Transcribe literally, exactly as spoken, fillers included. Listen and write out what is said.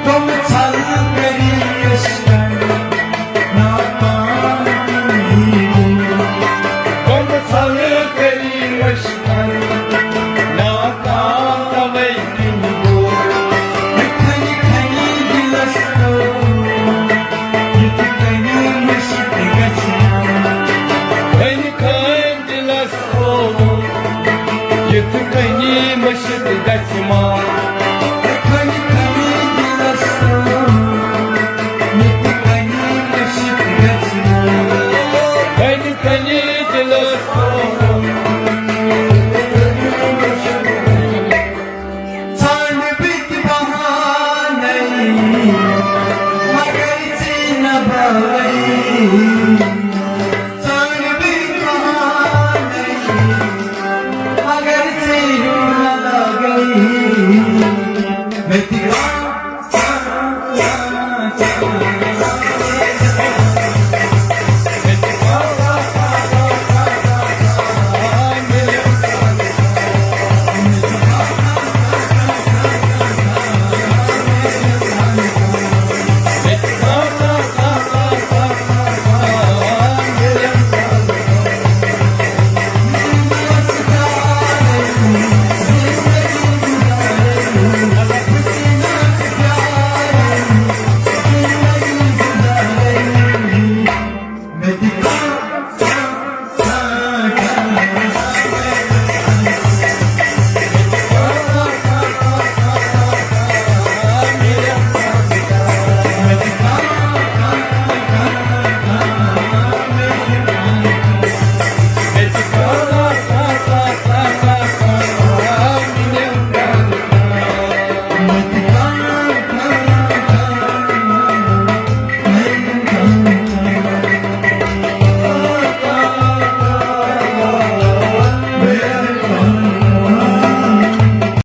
تم ژھل کٔرِتھ عشقن ناکام۔ تم ژھل کٔرِتھ عشقن ناکام، توے کِنۍ گوٚو یہِ کھنہِ کھنہِ دِلس گوٚو، یہِ تہِ کَنہِ مٔشِتھ گژھِ نا۔ کھنہِ کھنہِ دِلس گوٚو، یہِ تہِ کَنہِ مٔشِتھ گژھِ ما۔ کھنہِ کھنہِ دِلس گوٚو، یہِ تہِ کَنہِ مٔشِتھ گژھِ نا۔ کھنہِ کھنہِ دِلس گوٚو۔ ژھانڈٕ بہٕ تہِ بہانَے، مگر ژےٚ نہٕ بہٲے۔